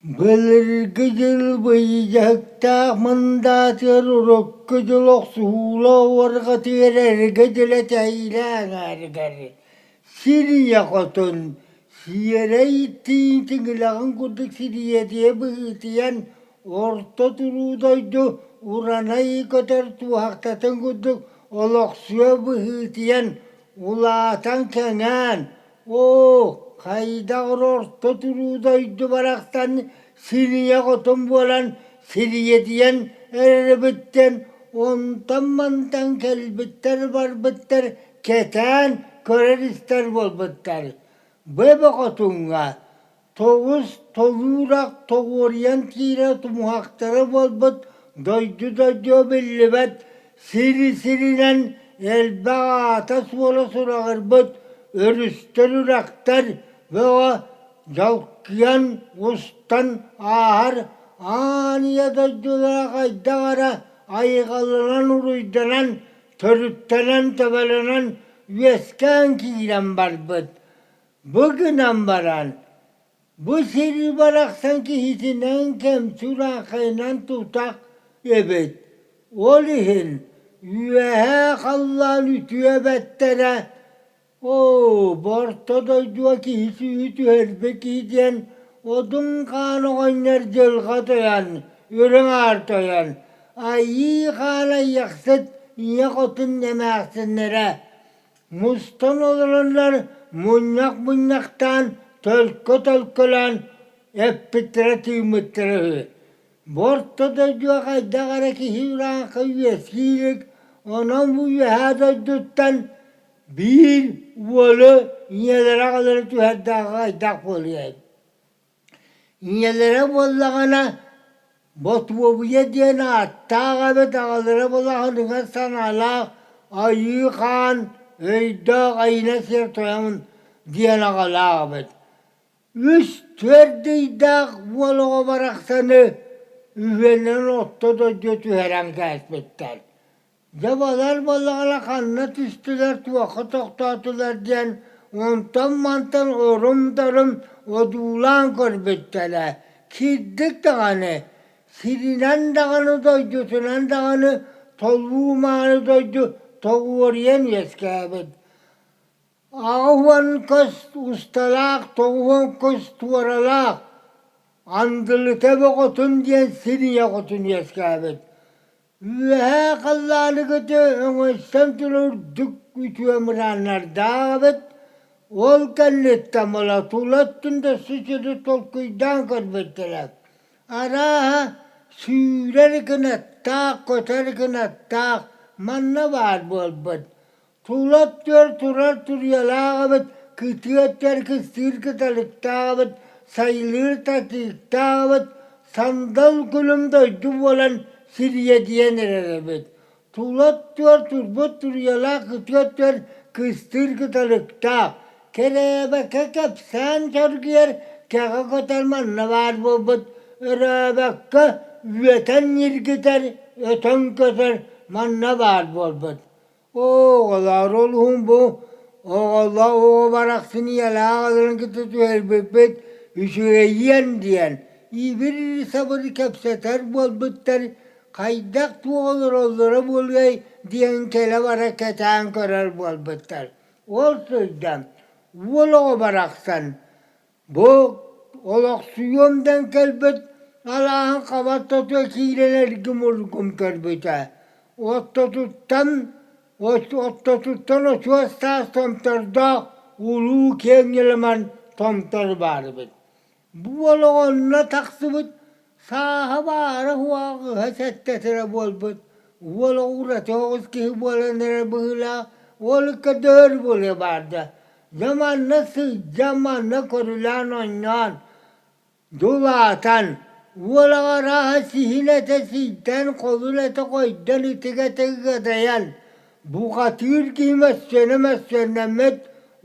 Былыргы дьыл быйдьаһыктаах мындаатыгар урукку дьыл охсуһуулаах уорҕатыгар эргэ дьылэ тэһиилээх аҥаарыгар сир ийэ хотун сиэрэй тииҥ тиҥилэҕин курдук сирийэтийэ быһыытыйан орто туруу дойду уранай көтөр туоһахтатын курдук олохсуйа быһыытыйан улаатан кэҥээн Оо, хайдах эрэ орто туруу дойду барахсан сирийэ хотун буолан сирийэтийэн эрэрэбиттэн онтон-мантан кэлбиттэр-барбыттар кэтээн көрөр-истэр буолбуттар. Бу эбэ хотуҥҥа Тоҕус толуурах тоҕуоруйан киирэр тумуһахтара буолбут дойду-дойдуга биллибэт сири-сиринэн элбэх аата-суола сураҕырбыт өрүстэр-үрэхтэр бөҕө дьалкыйан устан ааһар аан ийэ дойдулара хайдах эрэ айҕалланан-уруйданан, төрүттэнэн-төбөлөнөн үөскээн киирэн барбыт. Бу гынан баран, бу сири барахсан киһитинэн кэмчи урааҥхайынан тутах эбит. Ол иһин үөһээ халлаан үтүө эбэттэрэ «Оо, бу орто дойдуга киһи сүүһү түһэрбит киһи диэн Одун хаан оҕонньор дьылҕа тойон, үрүҥ аар тойон, айыы хаан айыахсыт ийэ хотун эмээхсиннэрэ Мустан олороннор мунньах мунньахтаан, төлкө төлкөлөөн эппиттэрэ-тыыммыттара үһү. Бу орто дойдуга хайдах эрэ киһи урааҥхай үөскии илик, онон бу үөһээ дойдуттан биир уолу ийэлэрэ аҕалара түһэрдээҕи хайдах буолуой Ийэлэрэ буоллаҕына Ботуобуйа диэн ааттаах эбит, аҕалара буоллаҕына санаалаах айыы хаан өйдөөх айына сир тойон диэн аҕалаах эбит. Үс түөрт ыйдаах уол оҕо барахсаны үһүөннэрин орто дойду түһэрэн кээспиттэр. Дьэ балар буоллаҕына ханна түстүлэр, туохха тохтоотулар диэн онтон-мантан орум-дорум одуулаан көрбүттэрэ. Кирдик даҕаны, сиринэн даҕаны, дойдутунан даҕаны толуу-мааны дойду тоҕуоруйан үөскээбит. 80 көс усталаах, 90 көс туоралаах, андылыта бөҕөтүн диэн сир ийэ хотун үөскээбит. Үөһээ халлааны кытта өҥөйсөн турар үрдүк үтүө мырааннардаах эбит, ол кэнниттэн буола тула өттүн да сүчүрү толкуйдаан көрбүттэрэ. Арааһа, сүүрэр кынаттаах, көтөр кынаттаах манна баар буолбут. Тула өттүгэр турар туруйалаах эбит, кытыы өттүгэр кыстыыр кыталыктаах эбит, сайылыыр татыыктаах эбит, сандал күлүм дойду буолан сирийэдийэн эрэр эбит. Тула өттүгэр турбут туруйалаах кытыы өттүгэр кыстыыр кыталыктаах, кэрээбэккэ кэпсээн чөргүйэр кэҕэ көтөр манна баар буолбут, өрөөбөккө үөтэн ньиргитэр, өтөн көтөр манна баар буолбут. Оҕолоор, олуһун бу оҕолоо оҕо барахсын ийэлээх аҕаларын кытта түһэрбиппит үчүгэйиэн диэн ибир-сабыр кэпсэтэр буолбуттар, хайдах туох олороллоро буолуой диэн кэлэ-бара кэтээн көрөр буолбуттар. Ол сылдьан уол оҕо барахсан Бу олохсуйуом диэн кэлбит алааһын хаба тото киирэн эргим-ургум көрбүтэ. Оттотуттан оттотуттан очуос таас томтордоох улуу киэҥ ньыламан томтор баар эбит. Бу олоҕо онно тахсыбыт сааһа баара уһааҕыһа сэттэтэ эрэ буолбут. Уол оҕо ураты оҕус киһи буолан эрэр быһыылаах, ол ыкка дөөр буолуо баарда. Дьэ манна сылдьан, манна көрүлээн оонньоон, дулаатан, уол аҕа арааһа сиһин этэ сийтэн, холун этэ хойдон, ытык этэ ыадайан, бухатыыр киһи мөссүөнэ мөссүөннэммит,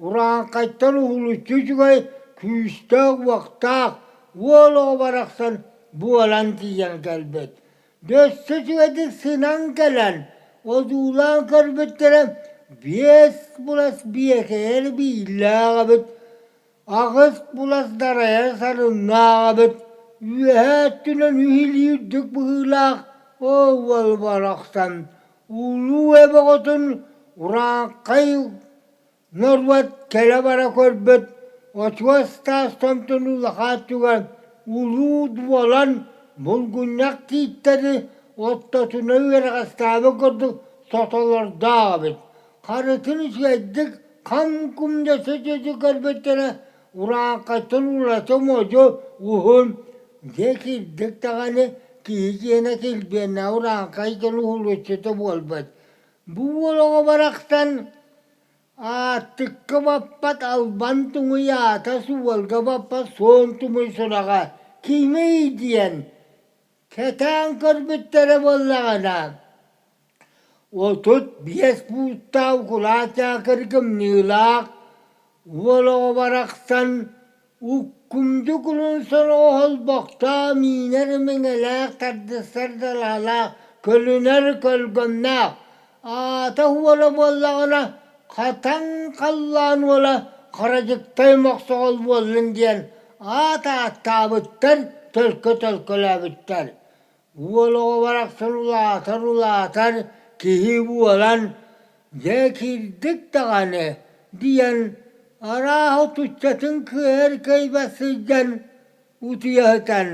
урааҥхайтан уһулуччу үчүгэй, күүстээх-уохтаах уол оҕо барахсан буолан тиийэн кэлбит. Өссө үчүгэйдик сынан кэлэн, одуулаан көрбүттэрэ биэс булас биэкэйэр бииллээх эбит, аҕыс булас дарайар сарыннаах эбит. үөһээ өттүнэн үһүлүү үрдүк быһыылаах оо уол барахсан улуу эбэ оҕотун урааҥхай Норуот кэлэ-бара көрбүт очуос таас томтон улахааччыгар улуу дуолан булгунньах тииттэри ортотуна үөрэҕэстээбит курдук сотолордоох эбит. Харытын үчүгэйдик хам-кум да сөтүөтү көрбүттэрэ урааҥхайтан ураты модьу уһун дьэ кирдик даҕаны киһи киэнэ килбиэннээх урааҥхай дьон уһулуччута буолбут. Бу уол оҕо барахсан Аартыкка баппат албан туҥуй аата суолга баппат суон туҥуй сураҕа кимий диэн кэтээн көрбүттэрэ буоллаҕына, 35 бууттаах укулаат чаакыр кымньыылаах уол оҕо барахсан Уккумдьу кулун сороҕо холбохтоох миинэр миҥэлээх тардыстар далаһалаах көлүнэр көлгөмнөөх аата уола буоллаҕына хатан халлаан уола Харадьыктай Мохсоҕол буоллун диэн аат ааттаабыттар, төлкө төлкөлөөбүттэр. Уол оҕо барахсан улаатар-улаатар киһи буолан, дьэ киирдик даҕаны диэн арааһа отуччатын кыайар кыайбат сылдьан утуйа сытан,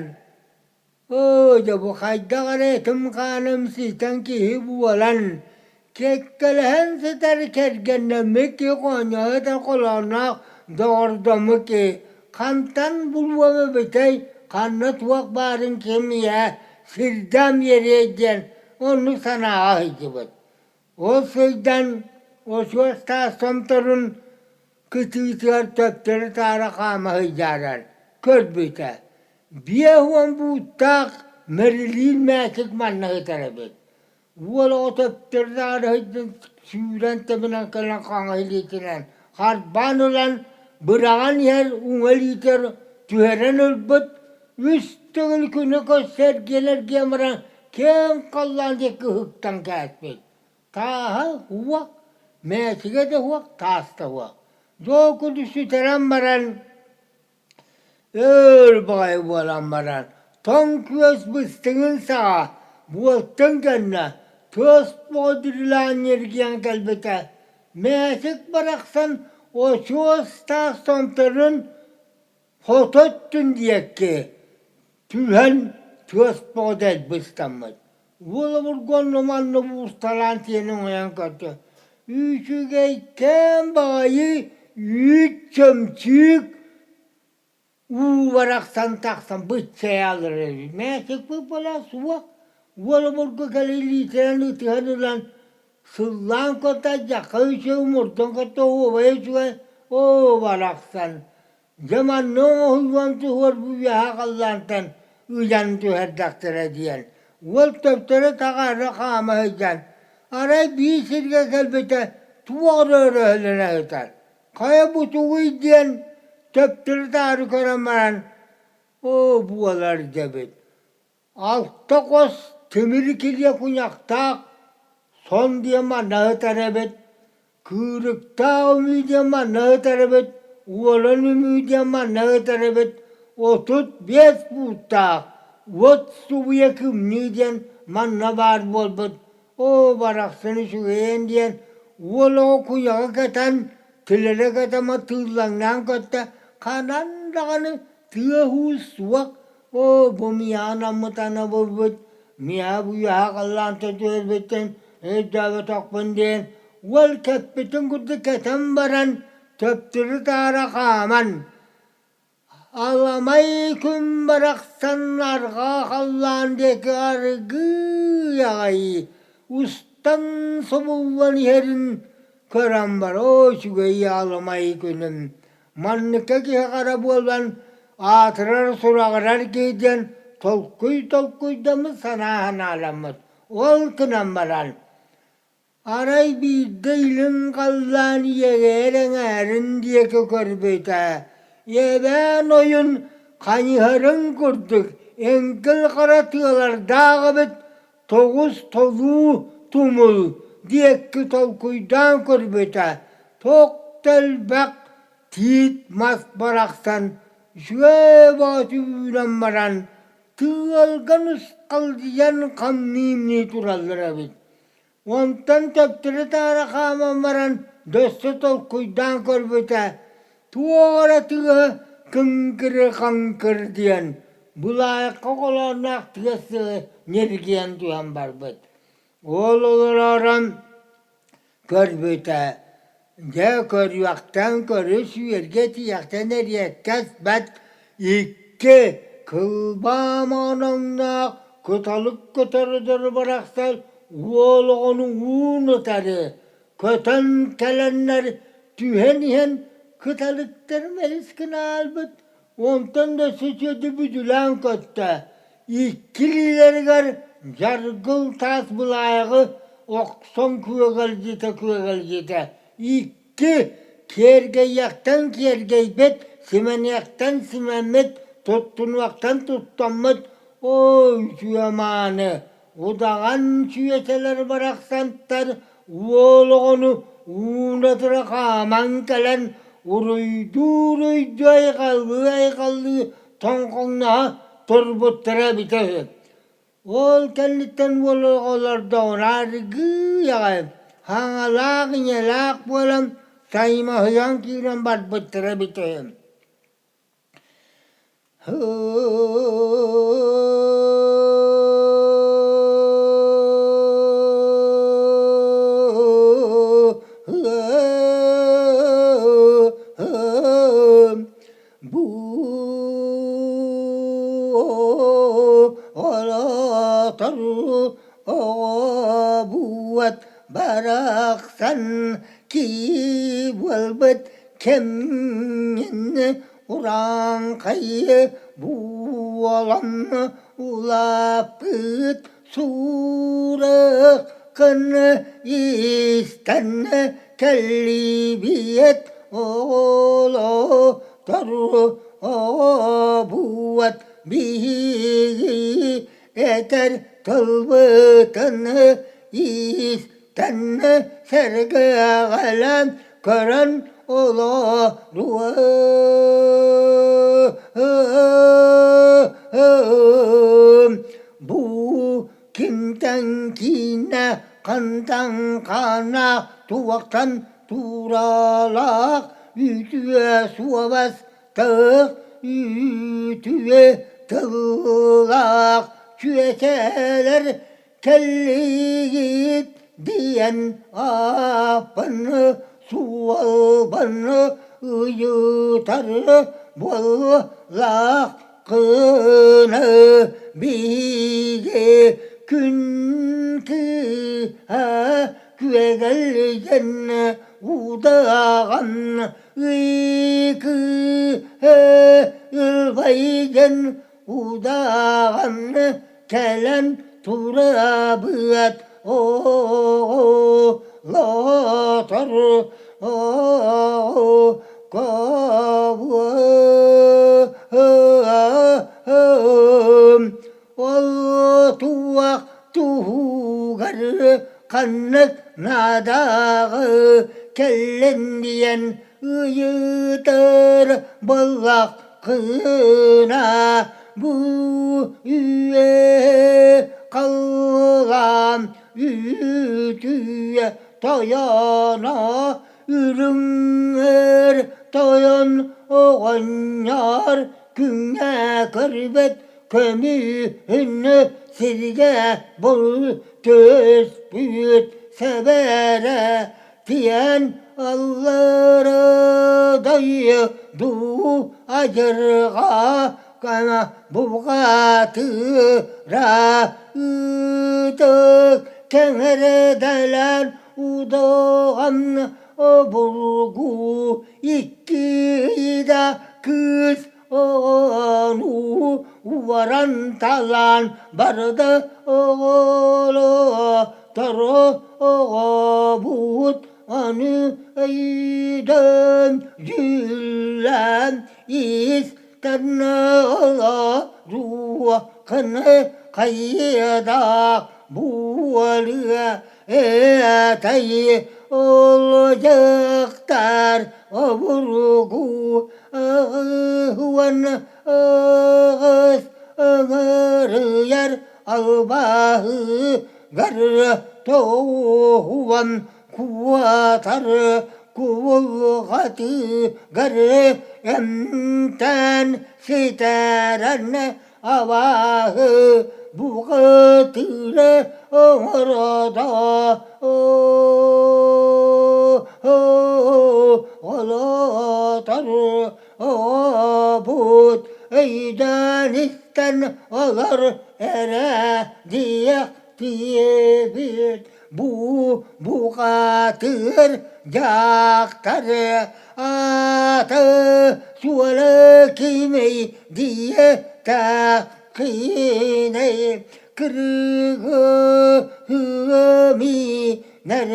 оо дьэ бу хайдах эрэ этим-хааным ситэн киһи буолан, Кэккэлэһэн сытар кэргэннэммит киһи хоонньоһо сытар холоонноох доҕордоммут киһи хантан булуом эбитэй, ханна туох баарын ким ийэ сирдээн биэриэй диэн оннук санааҕа сылдьыбыт. Ол сылдьан очуос таас томторун кытыытыгар төптөрү-таары хаама сылдьаарар көрбүтэ, 50 бууттаах мэрилиин мээчик манна сытар эбит. Уол оҕо төптөрү сылдьан сүүрэн тэбинэн кэлэн хаҥас илиитинэн харбаан ылан быраҕан иһэр уҥа илиитигэр түһэрэн ылбыт, үс төгүл күнү көрсө эргийэн-эргийэн баран киэҥ халлаан диэки ыһыктан кээспит. Тааһа уох, мээчигэ да уох, таас да уох. Дьоокуду сүтэрэн баран Өр баҕайы буолан баран, тоҥ күөс быстыҥын саҕа буолтун кэннэ тыас бөҕө дүрүлээн ньиргийэн кэлбитэ. Мээчик барахсан очуос таас томторун хото өттүн диэки түһэн тыас бөҕө дэлби ыстаммыт. Уол обургу онно-манна буусталаан тиэнэ оҥойон көрдө. Үчүгэйкээн баҕайы үүт чөмчүүк уу барахсан тахсан быччайаллар эбит. Мээчикпит буола суох. Уол обургу кэлэ илиитинэн ытыһан ылан сыллаан кытта дьахха үчүгэй мурдун кытта оһуобай үчүгэй оо барахсан Дьэ манна оҥоһуллан туһугар бу үөһэ халлаантан ыйан түһэрдэхтэрэ диэн, уол төптөрү таҕаары хаама сылдьан, арай биир сиргэ кэлбитэ туох эрэ өрөһөлөнө сытар. Хайа бу тугуй диэн төптөрү-таары көрөн баран, оо буолар дэбит. Алта хос тимир килиэ куйахтаах сон диэн манна сытар эбит, кыырыктаах үҥүү диэн манна сытар эбит, уолан үҥүү диэн манна сытар эбит, 35 бууттаах уот субуйа кымньыы диэн манна баар буолбут. Оо, барахсан үчүгэйин диэн уол оҕо куйаҕы кэтэн, тилэрэ кэтэмэ тыыллаҥнаан көттө, ханан даҕаны тыа-уус суох Оо, бу миэхэ анаммыт анабылбыт, миэхэ бу үөһэ халлаантан түһэрбиттэн өйдөөбөтөхпүн диэн, уол кэппитин курдук кэтэн баран, төптөрү-таары хааман, аламай күн барахсан арҕаа халлаан диэки аргыый аҕай устан субуллан иһэрин көрөн бар, оо, үчүгэй аламай күнүм, Манныкка киһи хара буолан аатырар-сураҕырар киһи диэн толкуй толкуйдаммыт, санаа санааламмыт. Ол гынан баран, арай биирдэ илин халлаан иэгэйэр эҥээрин диэки көрбүтэ, эбээн ойун хайыһарын курдук эҥкил хара тыалардаах эбит, тоҕус толуу тумул диэки толкуйдаан көрбүтэ, туох да элбэх тиит мас барахсан үчүгэй баҕайытык үүнэн баран. Тыалга нусхалдьыйан хамныымныы тураллар эбит. Онтон төптөрү-таары хааман баран дөссө толкуйдаан көрбүтэ, туох эрэ тыаһа кыҥкыры-хаҥкыр диэн былаайахха холоонноох тыас ньиргийэн түһэн барбыт. Ол олорон Көрбүтэ, дьэ көрүөхтэн көрүс үөргэ тиийэхтэн эриэккэс бэрт икки кылбаа маҥан кыталык көтөрүдөрү барахсан уол оҕону уун утары көтөн кэлэннэр түһэн иһэн кыталыктарын элис гына аалбыт Онтон да сөтүөтү бүдүлээн көттө, икки илиилэригэр дьаргыл таас былаайаҕы охсон күөгэлдьитэ-күөгэлдьитэ, икки киэргэйиэхтэн киэргэйбит, симэниэхтэн симэммит, туттунуохтан туттаммыт, оо, үтүө мааны, Удаҕан сүөсэлэр барахсантар уол оҕону ууна тура хааман кэлэн уруйдуу-уруйдуу айҕаллыы-айҕаллыы тоҥхоҥноһо турбуттара эбитэ үһү. Ол кэнниттэн уол оҕолордоҕуна аргыый аҕай хаҥалаах ийэлээх буолан саймаһыйан киирэн барбыттара эбитэ үһү. Оҕобуот барахсан кии буолбут кэмҥин урааҥхай буолан улааппыт суураххын истэн кэллибиэт оҕолотор оҕобуот биһиги этэр тылбытын истэн сэргэҕэлээн көрөн олоруом. Бу кимтэн киинэ хантан хаана туохтан тууралаах үтүө суобас тых үтүө тыллаах чүөчэлэр Кэллигит диэн ааппын суолбын ыйытар буоллаххына биһиги күн кыыһа күөгэлдьэн удаҕан ый кыыһа ылбайдьан удаҕан кэлэн турабыат оҕолотор Ол туох туһугар ханнык наадаҕы кэллин диэн ыйытар буоллаххына бу үйэ халлаан үтүө тойоно үрүҥ тойон оҕонньор күҥҥэ көрбөт көмүһүн сиргэ бул түспүт сэбэрэ Тиэн ыллыры дойду адьырҕа буҕатыыра ытык кэҥэрдэлэр удоҕан обургу икки да кыыс оҕону уоран талаан барда оҕолоро оҕобут аны өйдөөн дьүүллээн истэн олоруоххын хайдах буолуо этэй ол дьахтар обургу Ыһыан ыгыс Ыҥырыйар албаһыгар тоҕуһуан куотар кубулҕатыгар эмтээн ситэрэн абааһы бухатыыра оҥордо олотор Ообут өйдөөн истэн олор эрэ диэх тиийбит бу бухатыыр дьахтар ааты суола кимий диэтэххинэй кыргыһыаминэр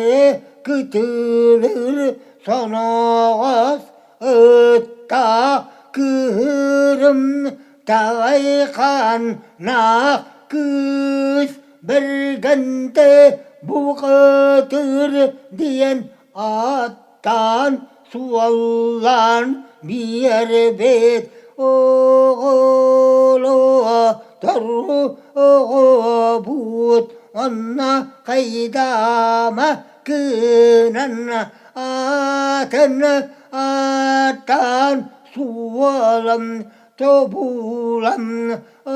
кытылыр соноҕос Ыттаах кыыһырым таайхааннаах кыыс Бэргэнтэ бухатыыр диэн ааттаан суоллаан биэрбит оҕолоотор оҕобут онно хайдаама кыынан атын ааттаан суолан тобулан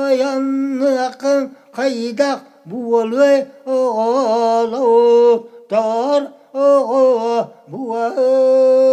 айанныаххын хайдах буолуой оҕолоор оҕо буол.